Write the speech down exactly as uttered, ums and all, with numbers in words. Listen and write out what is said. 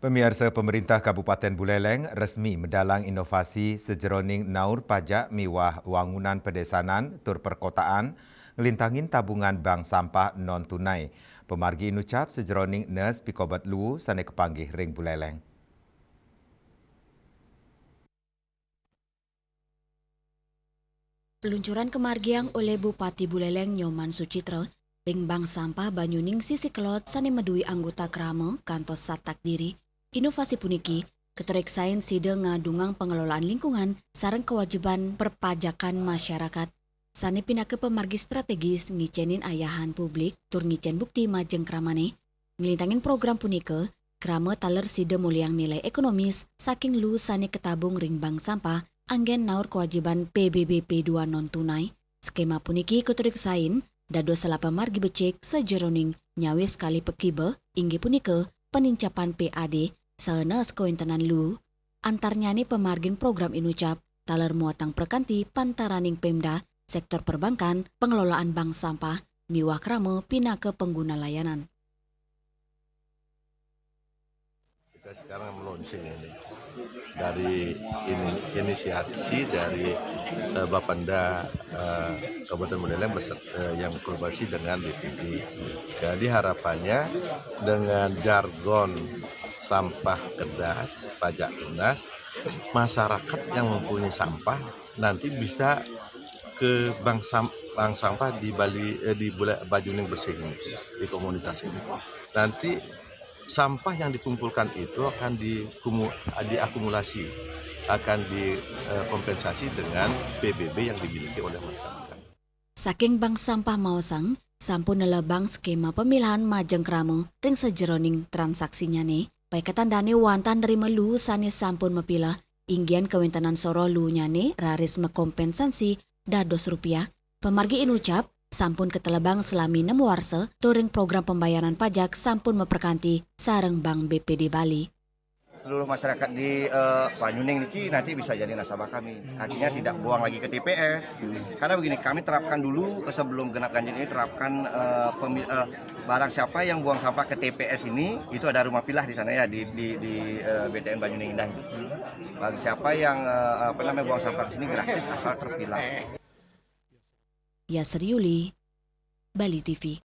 Pamiarsa, Pemerintah Kabupaten Buleleng resmi medalang inovasi sajeroning naur pajak miwah wangunan padesanan tur perkotaan, nglintangin tabungan bank sampah non tunai. Pamargi inucap sajeroning nes pikobet luu sane kapanggih ring Buleleng. Peluncuran kamargiang olih Bupati Buleleng Nyoman Suchitra ring Bank Sampah Banyuning Sisi Kelod sane maduwe anggota krama kantos satak diri. Inovasi puniki katureksain sida ngadungang pengelolaan lingkungan sareng kewajiban perpajakan masyarakat sane pinaka pamargi strategis ngicenin ayahan publik tur ngicen bukti majeng kramane. Nglintangin program punika, krama taler sida molihang nilai ekonomis saking luu sane katabung ring bank sampah anggen naur kewajiban P B B P dua non tunai. Skema puniki katureksain dados sela pamargi becik sajeroning nyawis kalih pakiba, inggih punika panincapan P A D saha nes kawentenan luu. Antarnyane pamargin program inucap taler muatang prakanti pantaraning Pemda, sektor perbankan, pengelolaan bank sampah, miwah krama pinaka pengguna layanan. Kita sekarang meluncing ini dari ini, inisiasi dari eh, Bapenda eh, Kabupaten Buleleng beser- eh, yang berkolaborasi dengan B P D. Jadi harapannya dengan jargon sampah kertas, pajak lunas, masyarakat yang mempunyai sampah nanti bisa ke bank sam- bank sampah di Bali eh, di Bula- Banyuning Bersih ini, di komunitas ini. Nanti sampah yang dikumpulkan itu akan dikumu- diakumulasi, akan dikompensasi dengan P B B yang dimiliki oleh masyarakat. Saking bank sampah maosang sampun nelebang skema pamilahan majeng krama ring sajeroning transaksinyane. Paiketan dane wantah nrima luu sane sampun mapilah, inggihan kawentenan soroh luunyane raris makompensasi dados rupiah. Pamargi inucap sampun katelebang selami enam warsa, tur ring program pembayaran pajak sampun maprakanti sareng Bank B P D Bali. Seluruh masyarakat di eh, Banyuning niki nanti bisa jadi nasabah kami. Artinya tidak buang lagi ke T P S. Karena begini, kami terapkan dulu eh, sebelum genap ganjil ini terapkan eh, pemi- eh, barang siapa yang buang sampah ke T P S ini itu ada rumah pilah di sana ya di di, di eh, B T N Banyuning Indah ini. Barang siapa yang eh, apa namanya buang sampah ke sini gratis asal terpilah. Yasri Yuli, Bali T V.